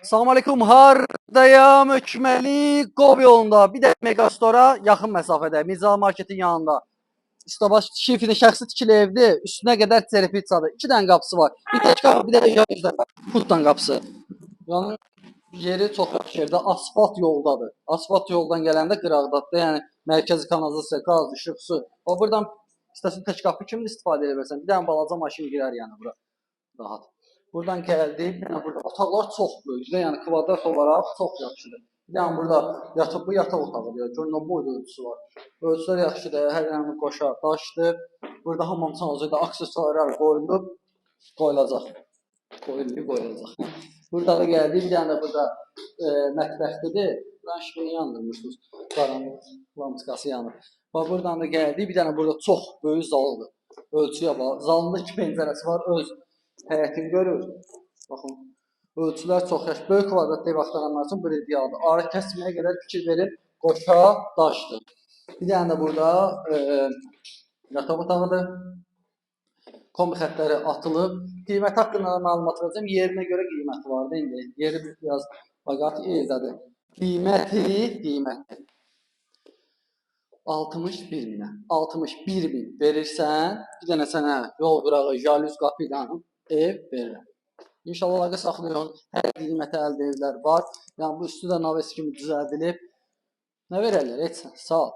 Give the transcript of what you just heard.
Salam aleyküm. Hardayam? Hökməli Qov yolunda. Bir də Megastora yaxın məsafədə. Mirzəli marketin yanında. Üstəbaş şifrli şəxsi tikili evdir. Üstünə qədər çerepitsadır. İki dənə qapısı var. Bir tək qapı, bir də üzdə pultdan qapısı. Yəni yeri çox yaxşı yerdə, asfalt yoldadır. Asfalt yoldan gələndə qıraqdadır. Yəni mərkəzi kanalizasiya, qaz, işıq, su. O buradan istəsən tək qapı kimi də istifadə edə bilərsən. Bir dənə balaca maşın girər yəni bura. Rahat. Buradan gəldik. Bir dənə burada otaqlar çox böyükdür. Yəni kvadrat olaraq çox yaxşıdır. Bir dənə burada yataq, bu yataq otağıdır. Görün nə boyda ölçüsü var. Ölçülər yaxşıdır. Hər yanı qoşa daşdır. Burada hamam sanuzeli aksesuarlar qoyulub, qoyulacaq. Qoyulub, qoyulacaq. Burada da gəldik. Bir dənə də burada mətbəxdir. Buranın işığını yandırmışsınız. Qaranlıq lampiçkası yanır. Bax buradan da gəldik. Bir dənə burada çox böyük zaldır. Ölçüyə bax. Zalında iki pəncərəsi var. Öz həyətini görür. Baxın. Ölçülər çox yaxşı. Böyük kvadratlı ev axtaranlar üçün bu idealdır. Arı kəsməyə qədər fikir verin. Qoşa daşdır. Bir dənə də burada yataq otağıdır. Kombi xəttləri atılıb. Qiyməti haqqında da məlumat verəcəm. Yerinə görə qiyməti var da indi. Yeri biraz baqat yerdədir. Qiyməti 61 minə. 61 min verirsən, bir dənə sənə yol qırağı jalüz qapı ilə ev verirəm. İnşallah əlaqə saxlayın. Hər qiymətə əldə evlər var. Yəni bu üstü də naves kimi düzəldilib. Nə verərlər? Heç. Sağ ol.